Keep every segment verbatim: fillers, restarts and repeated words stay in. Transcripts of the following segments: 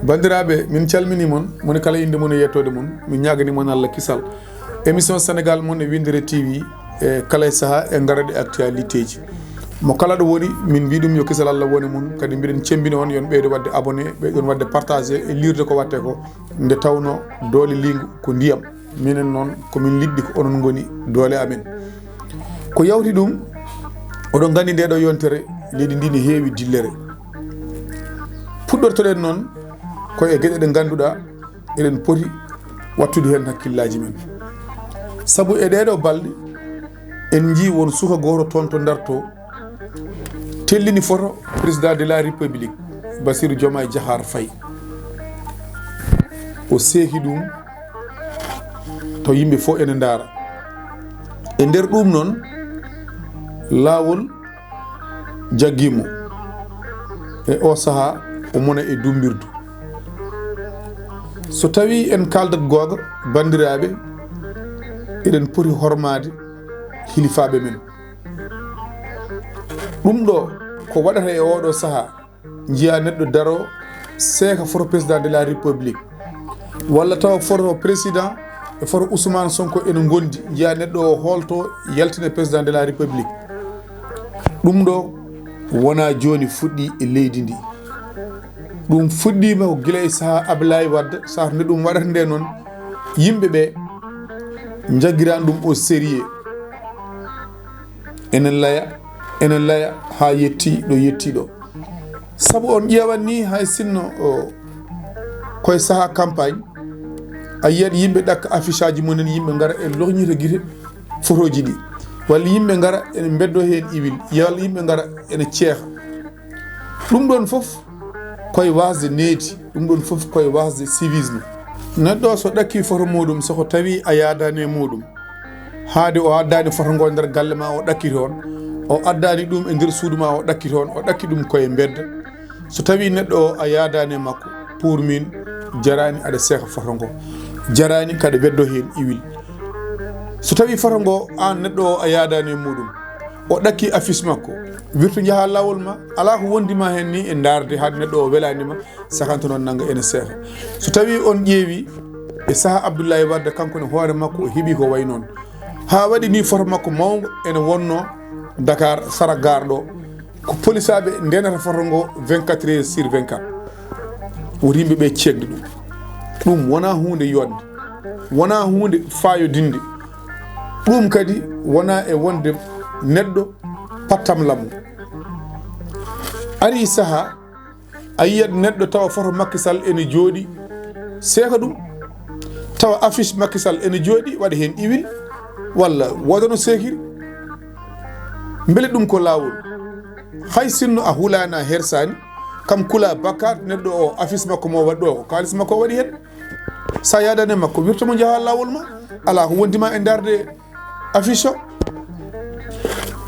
Banndiraaɓe, min calminii mon, moni kala innde mum e yettoode mum. Min ñaaganii mon Allah kisal. Émission Sénégal mon e Winndere T V, e kala e sahaa e ngarɗe actualitéeji. Mo kala ɗo woni, min mbii ɗum yo kisal Allah wone mum, kadi mbiɗen cemmbina on, yo on ɓeydo waɗde abonné, ɓeydo on waɗde partagé e liirde ko waɗtee ko, nde tawnoo doole liingu ko ndiyam. Minen noon, ko min liɗɗi, ko onon ngoni doole amen. Ko yawti ɗum, oɗon nganndi ndee ɗoo yontere, leydi ndi ne heewi dillere. Puɗɗortoɗen noon ko e geɗe ɗe ngannduɗaa eɗen poti wattude heen hakkillaaji men. Sabu e ɗee ɗoo balɗe, en njii won suka gooto toon to Ndar to tellini foto Président de la République, Bassirou Diomaye Diakhar Faye. O seeki ɗum to yimɓe fof ene ndaara. E nder ɗum noon, laawol jaggii mo. E o sahaa, o mona e dummbirdu. So tawii en kaaldat goonga, banndiraaɓe, eɗen poti hormaade hilifaaɓe men. Ɗum ɗo ko waɗata e oɗo sahaa, njiya neɗɗo daro seeka foto Président de la République, walla tawa foto président e foto Ousmane Sonko ene ngondi, njiya neɗɗo o hoolto yaltina Président de la République. Ɗum ɗo wona jooni fuɗɗi e leydi ndi. Ɗum fuɗɗiima ko gila e sahaa Ablaye Wade, sahaa nde ɗum waɗata nde noon, yimɓe ɓe njaggirani ɗum au sérieux. Enen laya, enen laya haa yetti ɗo yetti ɗo. Sabu on ƴeewan ni, hay sinno o, koye sahaa campagne, a yiyat yimɓe ɗakka affiche aji mumen, yimɓe ngara e loñita gite fotoji ɗi, walla yimɓe ngara ene mbeddo heen iwil, walla yimɓe ngara ene ceeha. Ɗum ɗon fof koye wasde needi, ɗum ɗon fof koye wasde civisme. Neɗɗo so ɗakki foto muɗum, so ko tawi a yaadani e muɗum, haade o addaani foto ngo nder galle ma, o ɗakki toon, o addaani ɗum e nder suudu ma, o ɗakki toon, o ɗakki ɗum koye mbedda. So tawi neɗɗo o a yaadani e makko, pour min, jarani aɗa seeka foto ngo, jarani kaɗa weddo heen iwil. So tawi foto ngo aan neɗɗo o a yaadani e muɗum, o ɗakki affiche makko, wirtu njaha laawol ma, alaa ko wondi ma heen ni e ndaarde haade neɗɗo o welani ma, sakanto noon nannga ene seeka. So tawi on ƴeewi e saha Abdoulaye Wade, kanko ne hoore makko o heɓi ko way noon. Haa waɗi ni foto makko mawngo ene wonno Dakar, sara gare ɗo. Ko polisaaɓe ndenata foto ngo vingt-quatre heures sur vingt-quatre. Woti yimɓe ɓe ceekde ɗum. Ɗum wona huunde yodde, wona huunde fayodinde. Ɗum kadi wona e wonde neɗɗo pattam lamu. Ari saha a yiyat neɗɗo tawa foto Macky Sall ene jooɗi, seeka ɗum. Tawa affiche Macky Sall ene jooɗi, waɗa heen iwil, walla wooda no seekiri. Mbele ɗum ko laawol? Hay sinno a hulaani, a hersaani, kam kula bakkaat neɗɗo o, affiche makko mo waɗi ɗo, ko kaalis makko o waɗi heen. Sa yaadani e makko, wirta mo njaha laawol ma. Alaa ko wondi ma e ndaarde affiche o.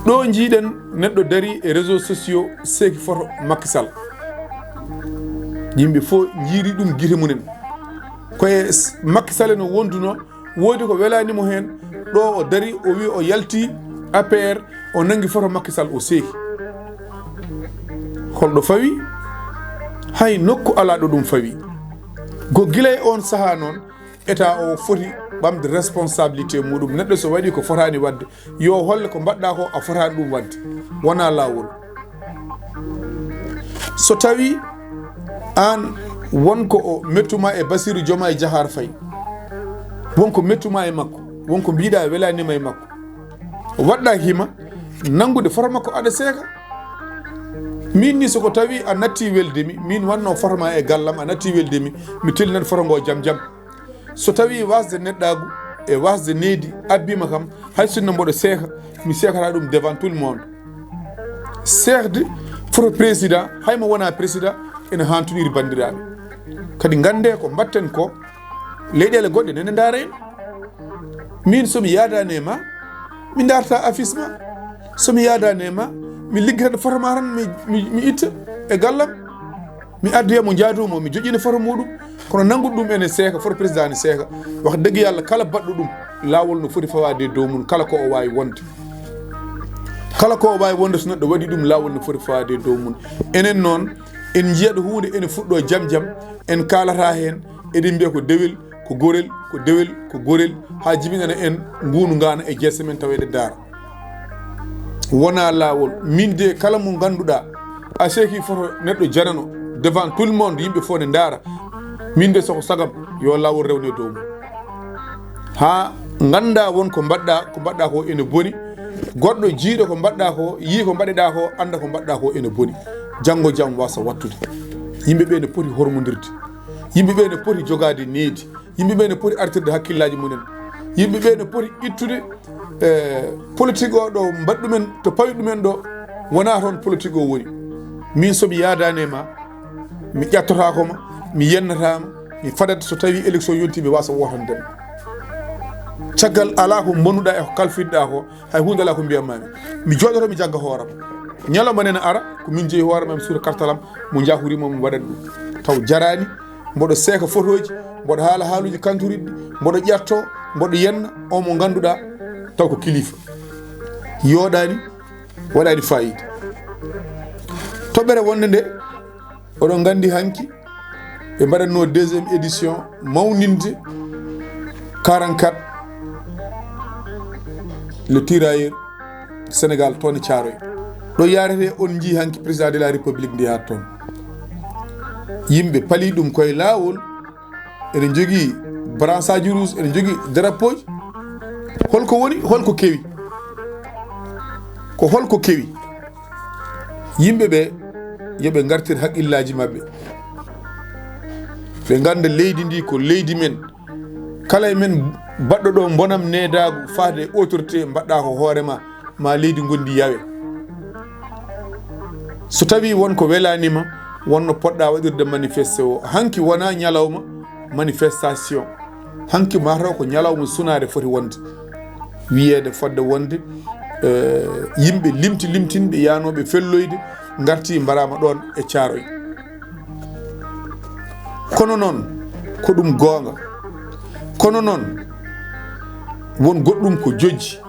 Ɗo njiiɗen neɗɗo dari e réseaux sociaux, seeki foto Macky Sall. Yimɓe fof njiiri ɗum gite mumen. Ko e s-, Macky Sall no wonduno, woodi ko welani mo heen. Ɗo o dari, o wi o yalti A P R, o nangi foto Macky Sall, o seeki. Holɗo fawi? Hay nokku alaa ɗo ɗum fawi. Ko gila e on saha noon, État o foti ɓamde responsabilité muɗum. Neɗɗo so waɗi ko fotaani waɗde, yo holle ko mbaɗɗa ko a fotaani ɗum waɗde. Wona laawol. So tawi aan won ko o mettuma e Bassirou Diomaye Diakhar Faye, won ko mettuma e makko, won ko mbiɗa welanima e makko, waɗɗa hima nanngude foto makko aɗa seeka. Min ni, so ko tawi a natti welde mi, min wanno foto ma e gallam, a natti welde mi, mi tellinat foto ngo jam jam. So tawi wasde neɗɗaagu e wasde needi abbima kam, hay sinno mboɗo seeka, mi seekata ɗum devant tout le monde. Seekde foto président, hay mo wona président, ene hantuniri banndiraaɓe. Kadi ngannde ko mbatten ko, leyɗeele goɗɗe nene ndaara en. Min, so mi yaadani e ma, mi darta affiche ma. So mi yaadani e ma, mi liggitata foto ma tan, mi, mi, mi itta e gallam. Mi addoya mo, njaadu mo, mi joƴƴina foto muɗum. Kono nanngude ɗum ene seeka, foto président ne seeka. Wax dëgg Yàlla, kala baɗɗo ɗum, laawol no foti fawaade e dow mum, kala ko o waawi wonde. Kala ko waawi wonde so neɗɗo waɗi ɗum, laawol no foti faade e dow mum. Enen noon, en njiyat huunde ene fuɗɗo jam jam, en kaalata heen, eɗen mbiya ko dewel, ko gorel, ko dewel, ko gorel, haa jibinana en nguunu ngaana e jeese men taweede daara. Wonaa laawol. Min de, kala mo ngannduɗaa a seeki foto neɗɗo janano devant tout le monde, yimɓe fof ne ndaara, min de, soko sagam, yo laawol rewne dow mum. Haa ngannda won ko mbaɗɗa, ko mbaɗɗa ko ene boni. Goɗɗo jiiɗo ko mbaɗɗa ko, yii ko mbaɗeɗa ko, annda ko mbaɗɗa ko ene boni. Janngo jam wasa wattude. Yimɓe ɓe ne poti hormondirde. Yimɓe ɓe ne poti jogaade needi. Yimɓe ɓe ne poti artirde hakkillaaji mumen. Yimɓe ɓe ne poti ittude, eh, politique o ɗo mbaɗɗumen, to pawi ɗumen ɗo, wonaa toon politique o woni. Min, so mi yaadaani e ma, mi ƴattotaako ma, mi yennataama, mi fadat so tawii élection yontii, mi waasa wootande ma. Caggal alaa ko mbonuɗaa e ko kalfinɗaa ko, hay huunde alaa ko mbiyatmaa mi. Mi jooɗoto, mi jagga hooram. Ñalawma nena ara, ko min jeyi hooram, mi suuta kartalam, mo njaahuriima, mi waɗat ɗum. Taw jaraani, mboɗo seeka fotooji, mboɗo haala haaluuji kanturiɗi, mboɗo ƴatto, mboɗo yenna, o mo ngannduɗaa, taw ko kilifa. Yooɗaani, waɗaani faayiida. Toɓɓere wonde nde, oɗon nganndi hanki, ɓe mbaɗatno deuxième édition mawninde quarante-quatre, le tirailleur Sénégal toon e Thiaroye. Ɗo yaarete, on njii hanki président de la République ndi haa toon. Yimɓe pali ɗum koye laawol, eɗen njogii brassard rouge, eɗen njogii drapeau ji. Holko woni, holko kewi? Ko holko kewi? Yimɓe ɓe, yo ɓe ngartir haqqillaaji maɓɓe. Ɓe ngannda leydi ndi ko leydi men. Kala e men baɗɗo ɗo bonam needaagu faade e autorité, mbaɗɗa ko hoore ma, ma leydi ngondi yawe. So tawii won ko welaani ma, won no poɗɗa waɗirde manifeste o. Hanki wona ñalawma manifestation. Hanki mataw ko ñalawma sunaare foti wonde. Wiyeede fodde wonde, eh, yimɓe limti limtinɓe yaanooɓe felloyde ngarti mbaraama ɗoon e Caaroy. Kono noon, ko ɗum goonga. Kono noon, won goɗɗum ko jojji.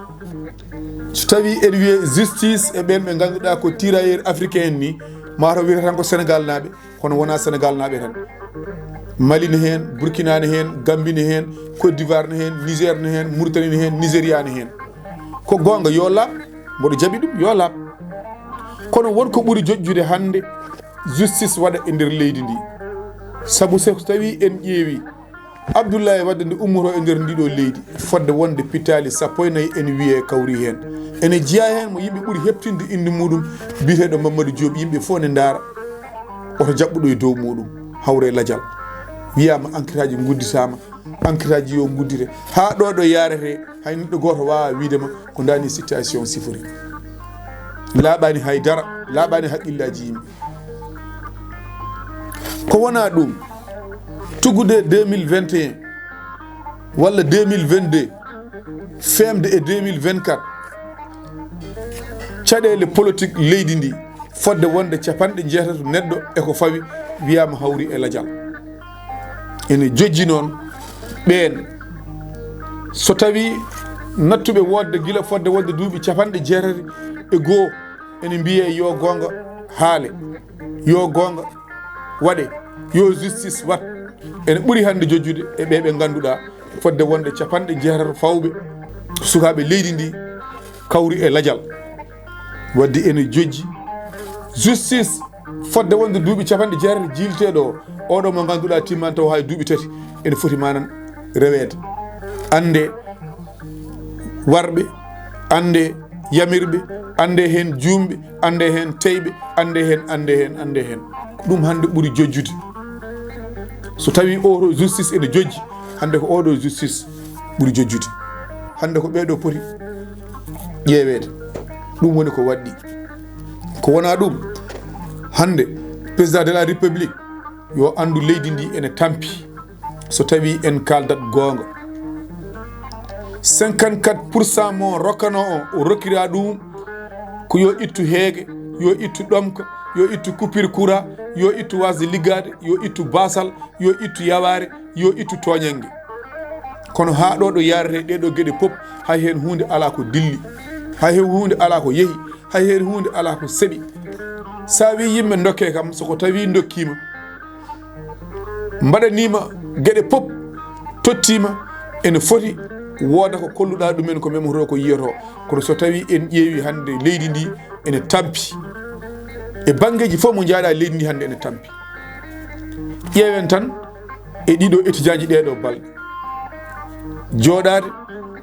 So tawii en wiye justice e ɓeen ɓe ngannduɗaa ko tirailleurs africains en ni, mataw wiyata tan ko Sénégal naaɓe, kono wonaa Sénégal naaɓe tan. Mali ne heen, Burkina ne heen, Gambie ne heen, Côte d'Ivoire ne heen, Niger ne heen, Mauritanie ne heen, Nigeria ne heen. Ko goonga, yo laaɓ, mboɗo jaɓi ɗum, yo laaɓ. Kono won ko ɓuri jojjude hannde, justice waɗa e nder leydi ndi. Sabu so tawii en ƴeewi Abdoulaye Wade nde ummoto e nder ndiɗo leydi, fodde wonde pittaali sappo e nayi ene wiyee kawri heen. Ene jeyaa heen mo yimɓe ɓuri heɓtinde innde muɗum, biyeteeɗo Mamadou Diop, yimɓe fof ne ndaara, oto jaɓɓuɗo e dow muɗum, hawre lajal. Wiyaama enquête aji ngudditaama, enquête aji yo nguddite. Haa ɗo ɗo yaarete, hay neɗɗo gooto waawaa wiide ma ko ndaani situation sifori. Laaɓaani hay dara, laaɓaani haqqillaaji yimɓe. Ko wonaa ɗum, tuggude deux mille vingt et un walla deux mille vingt-deux, feemde e deux mille vingt-quatre, caɗeele politique leydi ndi, fodde wonde capanɗe jeetato neɗɗo e ko fawi, wiyaama hawri e lajal. Ene jojji noon ɓeen, so tawii nattuɓe woodde gila fodde wonde duuɓi capanɗe jeetati e goo, ene mbiyee yo goonga haale, yo goonga waɗe, yo justice wat. Ene ɓuri hannde jojjude e ɓee ɓe ngannduɗaa fodde wonde capanɗe jeetato fawɓe sukaaɓe leydi ndi kawri e lajal. Wadde ene jojji justice fodde wonde duuɓi capanɗe jeetati jiilteeɗo o, oɗo mo ngannduɗaa timmanto hay duuɓi tati, ene foti manan reweede. Annde warɓe, annde yamirɓe, annde heen juumɓe, annde heen teyɓe, annde heen, annde heen, annde heen. Ko ɗum hannde ɓuri jojjude. So tawii oto justice ene jojji, hannde ko oɗo justice ɓuri jojjude. Hannde ko ɓeeɗo poti ƴeeweede. Ɗum woni ko waɗɗi. Ko wonaa ɗum, hannde président de la République yo anndu leydi ndi ene tampi. So tawii en kaaldat goonga, cinquante-quatre pour cent mo rokkano o, o rokkira ɗum ko yo ittu heege, yo ittu ɗomka, yo ittu coupure courant, yo ittu wasde liggaade, yo ittu baasal, yo ittu yawaare, yo ittu tooñannge. Kono haa ɗo ɗo yaarete ɗee ɗoo geɗe pop, hay heen huunde alaa ko dilli, hay heen huunde alaa ko yehi, hay heen huunde alaa ko seɓi. So a wii yimɓe ndokkee kam, so ko tawi ndokkiima, mbaɗaniima geɗe pop, tottiima, ene foti wooda ko kolluɗaa ɗumen, ko memotoo, ko yiyotoo. Kono so tawi en ƴeewi hannde leydi ndi ene tampi, e banngeeji fof mo njaaɗa, leydi ndi hannde ene tampi. Ƴeewen tan e ɗiɗo étudiant ji ɗeeɗo balɗe. Jooɗaade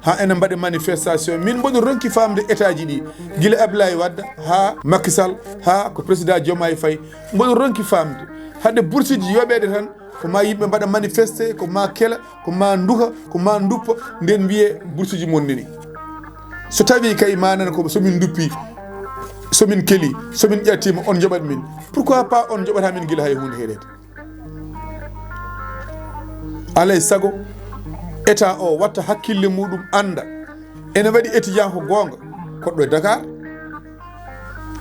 haa ene mbaɗa manifestation. Min mboɗo ronki faamde état ji ɗi, gila Ablaye Wade haa Macky Sall, haa ko président Diomaye Faye. Mboɗo ronki faamde hade bourse ji yoɓeede tan, ko ma yimɓe mbaɗa manifesté, ko ma kela, ko ma nduka, ko ma nduppa, nden mbiye bourse ji mon nani. So tawi kay manan ko so min nduppi, so min keli, so min ƴattima, on joɓat min. Pourquoi pas on joɓata min gila hay hunde heɗede? Alay sago, état o watta hakkille muɗum, anda ene waɗi étudiant ko goonga, koɗɗo e Dakar,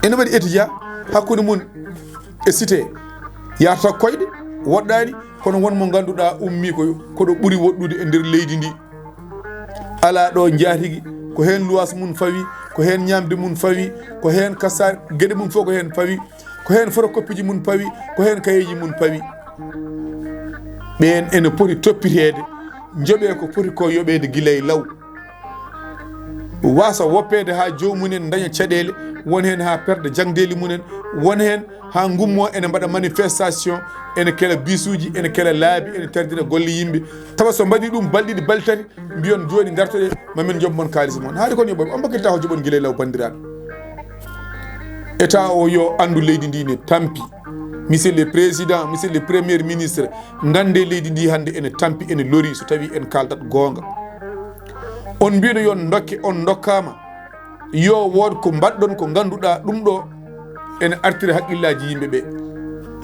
ene waɗi étudiant hakkunde mum e cité, yarata koyɗe, woɗɗani, kono won mo ganduɗa ummi ko, koɗo ɓuri woɗɗude e nder leydi ndi. Ala ɗo jaatigi, ko hen luwas mum fawi, ko hen ñamde mum fawi, ko hen kasa geɗe mum fof ko hen fawi, ko hen photocopie ji mum pawi, ko hen kayeji mum pawi. Ɓen ene poti toppiteede, joɓe ko poti ko yoɓeede gila e law. Wasa woppeede ha jomumen daña caɗeele, won hen ha perde jangdeli mumen, won hen ha gummo ene mbaɗa manifestation, ene kela bisuji, ene kela laabi, ene tardina golle yimɓe. Tawa so mbaɗi ɗum balɗe ɗiɗi, balɗe tati, mbiyon joni dartoɗe, mamin joɓ mon kaalis mon. Haade kon yoɓon, on mbakkilta ko joɓon gila e law, bandiraɓe. État o yo andu leydi ndi ne tampi. Monsieur le président, monsieur le premier ministre, gande leydi ndi hande ene tampi, ene lori so tawi en kaldat goonga. On mbiɗo yon dokke, on dokkama. Yo wood ko mbaɗɗon ko ganduɗa ɗum ɗo ene artira haqqillaji yimɓe ɓe.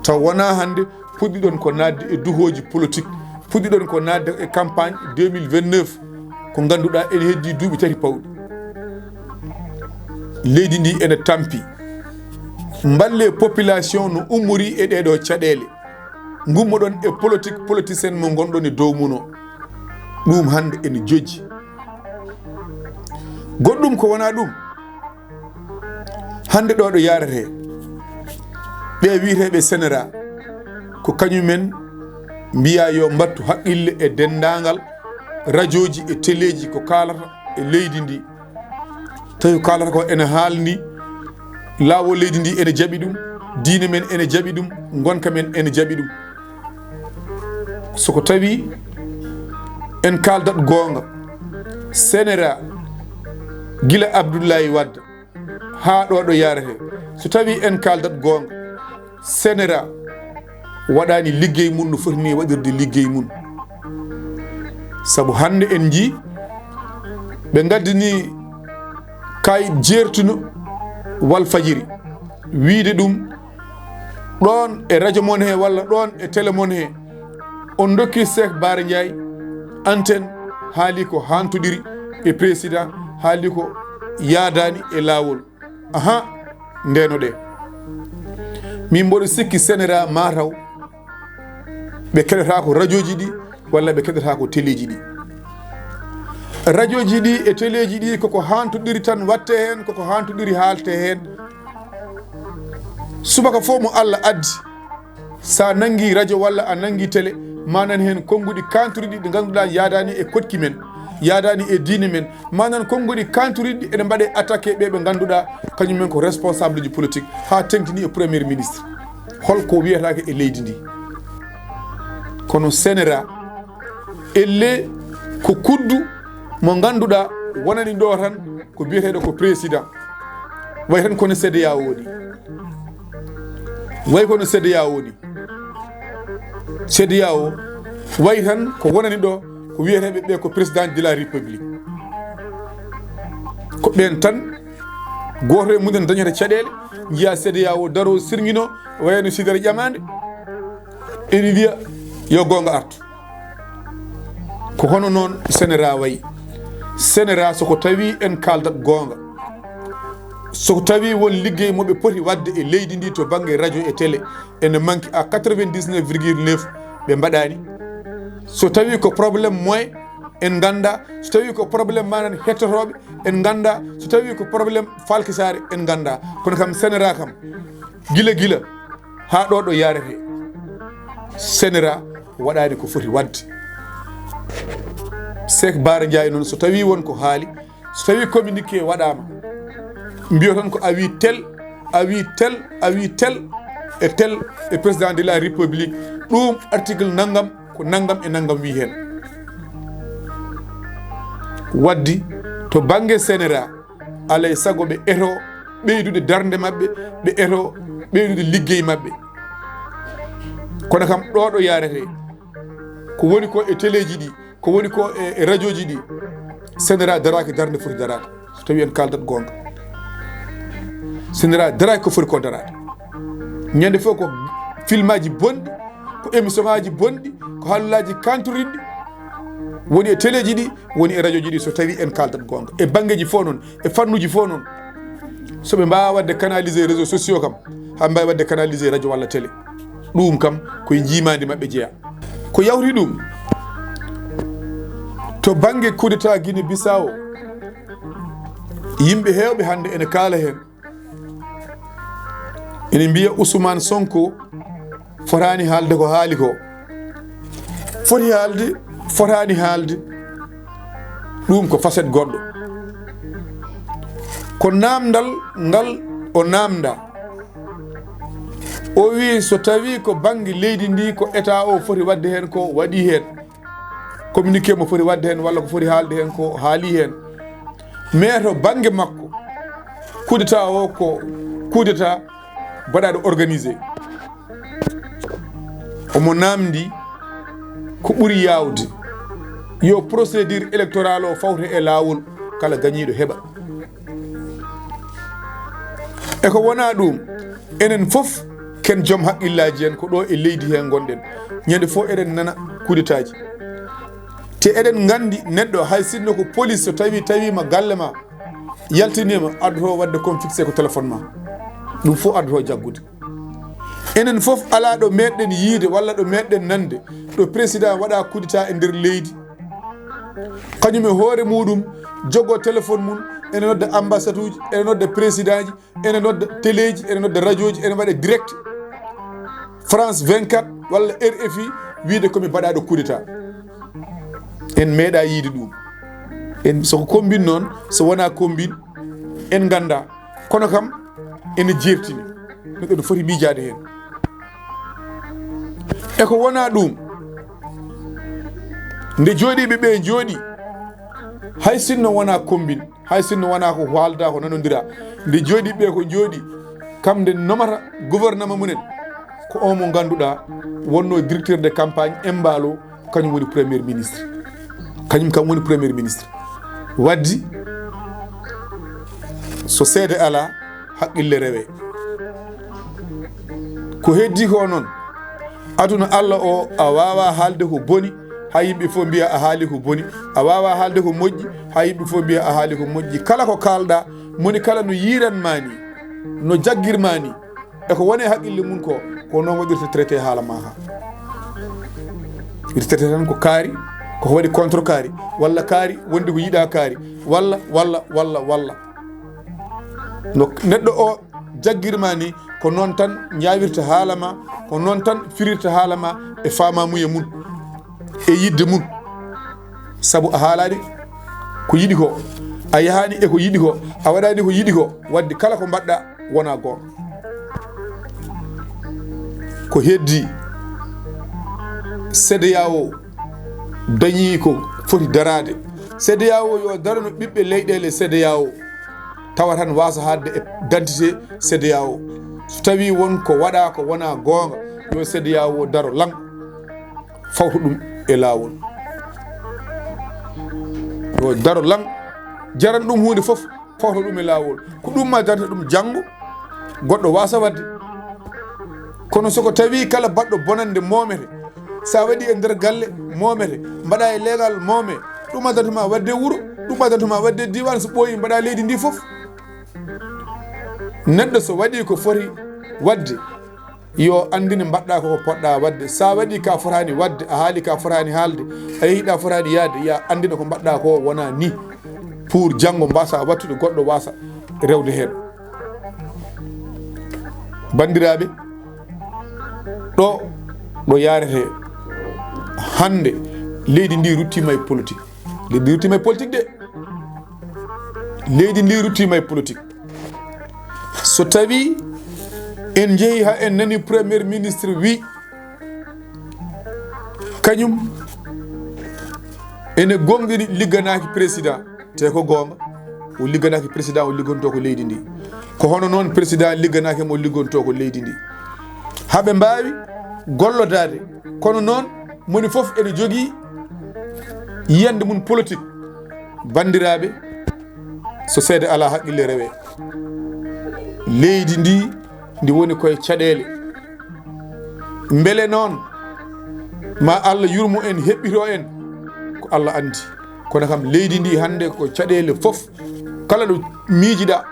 Taw wona hande puɗɗiɗon ko nadde e duhooji politique, puɗɗiɗon ko nadde e campagne deux mille vingt-neuf, ko ganduɗa ene heddi duuɓi tati pawɗi. Leydi ndi ene tampi. Mballe population no ummori e ɗeɗo caɗele. Gummoɗon e politique, politicien mo gonɗon e dow muno. Ɗum hande ene jojji. Goɗɗum ko wona ɗum, hande ɗo ɗo yarete, ɓe wiyeteɓe sénéra, ko kañumen mbiya yo mbattu haqqille e dendagal radioji e teleji ko kalata e leydi ndi. Tawi ko kalata ko ene haalni, laawol leydi ndi ene jaɓi ɗum, diine men ene jaɓi ɗum, gonka men ene jaɓi ɗum. So ko tawi en kaldat goonga, sénéra gila Abdoulaye Wade haa ɗo ɗo yarete, so tawi en kaldat goonga, sénéra waɗani liggey mum no foti ni waɗirde liggey mum. Sabu hande en jii ɓe ngaddini kay jertuno Walfadjiri, wiide ɗum ɗon e radio mon he walla ɗon e télé mon he, on dokki Cheikh Bara Ndiaye antenne, haali ko hantoɗiri e président, haali ko yaadani e laawol. Aha, ndeno ɗe. Min mboɗo sikki sénéra mataw ɓe keɗata ko radioji ɗi walla ɓe keɗata ko téléji ɗi. Radioji ɗi e téléji ɗi koko hantoɗiri tan watte hen, koko hantoɗiri haalte hen. Subaka fof mo Allah addi, sa nangi radio walla a nangi télé, ma nan hen konnguɗi kantiriɗi ɗi ganduɗa yaadani e koɗki men, yaadani e diine men, ma nan konnguɗi kantiriɗi ene mbaɗe attaqué ɓe ɓe ganduɗa kañum men ko responsable ji politique, ha tengtini e premier ministre. Holko wiyetake e leydi ndi? Kono sénéra, elle ko kuddu mo ganduɗa wonani ɗo tan ko biyeteɗo ko président. Way tan kono CEDEAO ni. Way kono CEDEAO ni. CEDEAO way tan ko wonani ɗo ko wiyeteɓe ɓe ko président de la république. Ko ɓen tan, goto e mumen dañata caɗele, jiya CEDEAO daro sirgino, wayno sidere ƴamande, ene wiya yo gonga artu. Ko hono noon sénéra wayi. Sénéra, so ko tawi en kaldat goonga, so ko tawi won liggey mo ɓe poti waɗde e leydi ndi to bannge radio e télé, ene manki à quatre-vingt-dix-neuf virgule neuf, ɓe mbaɗaani. So tawi ko problème moyen, en nganndaa. So tawii ko problème manan hettotooɓe, en nganndaa. So tawii ko problème falkisaare, en nganndaa. Kono kam, senera kam, gila gila haa ɗo ɗo yaarete, senera waɗaani ko foti waɗde. Seek Baara Njaay noon, so tawii won ko haali, so tawii communiqué waɗaama, mbiyo tan ko a wi tel, a wi tel, a wi tel e tel e président de la république, ɗum article nanngam, ko nanngam e nanngam wi heen. Waddi to bannge senera, alay sago ɓe eto ɓeydude darnde maɓɓe, ɓe eto ɓeydude liggey maɓɓe. Kono kam, ɗo ɗo yaarete, ko woni ko e teleeji ɗi, ko woni ko e, e rajooji ɗi, senera daraaki darnde foti daraade, so tawii en kaaldat goonga. Senera daraaki ko foti ko daraade. Ñande fof ko filmaaji bonɗi, ko émission ŋaaji bonɗi, ko haalolaaji kantorinɗi woni e teleeji ɗi, woni e rajooji ɗi, so tawii en kaaldat goonga. E banngeeji fof noon, e fannuuji fof noon. So ɓe mbaawaa waɗde canalisé réseaux sociaux kam, haa ɓe mbaawi waɗde canalisé radio walla télé. Ɗum kam, ko e njiimaandi maɓɓe jeyaa. Ko yawti ɗum, to bannge coup d'État Guinée Bissau, yimɓe heewɓe hannde ene kaala heen. Ene mbiya Ousmane Sonko fotaani haalde ko haali ko. Foti haalde, fotaani haalde. Ɗum ko facette goɗɗo. Ko naamndal ngal o naamnda. O wi so tawii ko bannge leydi ndi, ko État o foti waɗde heen ko, waɗi heen. Communiqué mo foti waɗde heen walla ko foti haalde heen ko, haali heen. Mais to bannge makko, coup d'État o ko coup d'État baɗaaɗo organisé. Omo naamndi ko ɓuri yaawde yo procédure électorale o fawte e laawol, kala gañiiɗo heɓa. E ko wonaa ɗum, enen fof ken joom haqqillaaji en, ko ɗo e leydi heen ngonɗen. Ñande fof eɗen nana coup d'État ji. Te eɗen nganndi neɗɗo, hay sinno ko police, so tawi, tawiima galle ma, yaltiniima, addoto waɗde confisqué ko téléphone ma. Ɗum fof addoto jaggude. Enen fof alaa ɗo meɗɗen yiide walla ɗo meɗɗen nande ɗo président waɗa coup d'État e nder leydi. Kañum e hoore muɗum jogo téléphone mum, ene nodda ambassade uji, ene nodda président ji, ene nodda téléji, ene nodda radioji, ene waɗa direct France vingt-quatre walla R F I, wiide komi baɗaɗo coup d'État. En meeɗa yiide ɗum. En, soko combine noon, so wona combine, en ganda. Kono kam, ene jertini. Neɗɗo no foti miijaade heen. E ko wona ɗum, nde jooɗiiɓe ɓe njooɗi, hay sinno wona combine, hay sinno wona ko haalda, ko nanondira, nde jooɗiiɓe ɓe ko njooɗi, kam nde nomata gouvernement mumen, ko on mo ngannduɗaa wonno directeur de campagne Embalo, kañum woni premier ministre. Kañum kam woni premier ministre. Waddi, so seede alaa, haqqille rewe. Ko heddi ko noon, aduna Allah o, a waawa haalde ko boni, haa yimɓe fof mbiya a haali ko boni. A waawa haalde ko moƴƴi, haa yimɓe fof mbiya a haali ko moƴƴi. Kala ko kaalɗa, moni kala no yiiran ma ni, no jaggir ma ni, e ko woni e haqqille mum ko, ko noon waɗirta traité haala ma ka. Iri traité tan ko kaari, ko waɗi contre kaari, walla kaari wonde ko yiɗa kaari, walla, walla, walla, walla. No neɗɗo o jaggir ma ni, ko noon tan ñaawirta haala ma, ko noon tan firirta haala ma e faamamuye mum, e yidde mum. Sabu a haalaani ko yiɗi ko, a yahaani e ko yiɗi ko, a waɗaani ko yiɗi ko, wadde kala ko mbaɗɗa wona goonga. Ko heddi, CEDEAO dañi ko foti daraade. CEDEAO yo daro no ɓiɓɓe leyɗeele CEDEAO, tawa tan wasa haalde e dentité CEDEAO. So tawi won ko waɗa ko wona goonga, yo CEDEAO daro lan, fawta ɗum e laawol. Yo daro lan, jaran ɗum huunde fof, fawta ɗum e laawol. Ko ɗum ma darta ɗum janngo, goɗɗo wasa wadde. Kono soko tawi kala baɗɗo bonande moomete, sa waɗi e nder galle moomete, mbaɗa e leegal moome, ɗum addantuma wadde wuro, ɗum addantuma wadde diwan, so ɓooyi mbaɗa leydi ndi fof. Neɗɗo so waɗi ko foti wadde, yo anndine mbaɗɗa ko poɗɗa waɗde. Sa waɗi ka fotani waɗde, a haali ka fotani haalde, a yehi ɗa fotani yaade, ya anndina ko mbaɗɗa ko wona ni. Pour janngo mbasa wattude goɗɗo wasa rewde heen. Banndiraaɓe, ɗo, ɗo yarete hannde, leydi ndi ruttima e politique. Leydi ndi ruttima e politique de. Leydi ndi ruttima e politique. So tawi en jehi ha en nani premier ministre wi kañum ene gonɗini ligganaki président, te ko goonga, o ligganaki président, o liggonto ko leydi ndi. Ko hono noon président ligganaki mo liggonto ko leydi ndi. Haɓe mbawi gollodade, kono noon moni fof ene jogii yiyande mum politique. Banndiraaɓe, so seede alaa, haqqille rewe. Leydi ndi, ndi woni koye caɗeele. Mbele noon ma Allah yurmo en, heɓɓito en, ko Allah anndi. Kono kam, leydi ndi hannde ko caɗeele fof, kala ɗo miijiɗa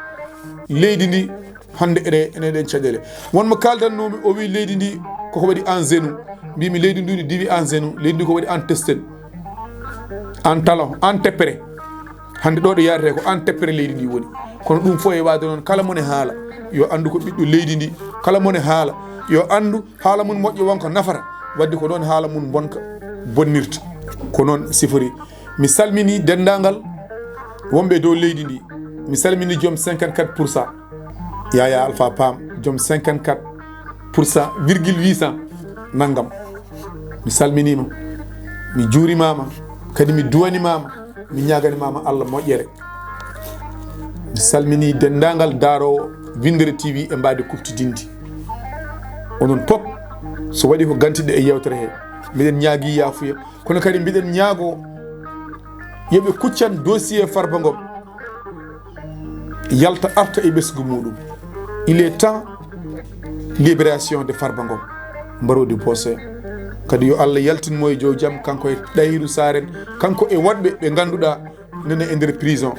leydi ndi, hannde ene, ene ɗen caɗeele. Won mo kaaldannomi, o wi leydi ndi koko waɗi en genou. Mbimi leydi ndi ne diwi en genou, leydi ndi ko waɗi en testen, en talon, en teppere. Hannde ɗo ɗo yarete ko en teppere leydi ndi woni. Kono ɗum fof e waade noon, kala mone haala yo anndu ko ɓiɗɗo leydi ndi, kala mone haala yo anndu haala mum moƴƴo wonko nafata, wadde ko noon haala mum bonka bonnirta. Ko noon sifori. Mi salmini denndaangal wonɓe dow leydi ndi. Mi salmini joom cinquante-quatre pour cent. Yaya Alpha Pam, joom cinquante-quatre pour cent virgule huit cent nanngam. Mi salminiima, mi juurimaama, kadi mi duwanimaama, mi ñaaganimaama Allah moƴƴere. Mi salmini denndaangal daaroowo Winndere T V e mbaadi kuftidinndi. Onon pop, so waɗi ko gantiɗe e yewtere he, miɗen ñaagi yaafuya, kono kadi mbiɗen ñaago yo ɓe kuccan dossier Farba Ngom yalta, arta e ɓesngu muɗum. Il est temps libération de Farba Ngom, Mbarodi Bossoya. Kadi yo Allah yaltin mo e dow jam, kanko e Ɗahiru Saaren, kanko e woɗɓe ɓe ngannduɗaa nene e nder prison.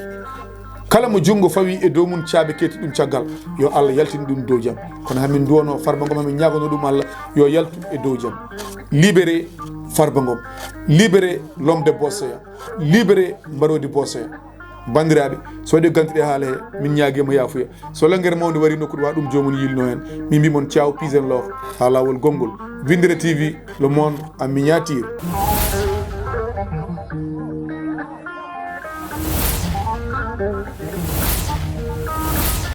Kala mo junngo fawi e dow mum, caabi keeti ɗum caggal, yo Allah yaltin ɗum dow jam. Kono hamin duwano Farba Ngom, hamin ñaagono ɗum Allah, yo yaltu e dow jam. Libéré Farba Ngom, libéré l'homme de Bossoya, libéré Mbarodi Bossoya. Banndiraaɓe, so waɗi gantiɗe haala he, min ñaagiima yaafuya. So lanngere mawnde wari nokku ɗo, wa ɗum joomum yilno heen. Min mbi mon ciao, peace and love, haa laawol gonngol. Winndere T V, le monde en miniature.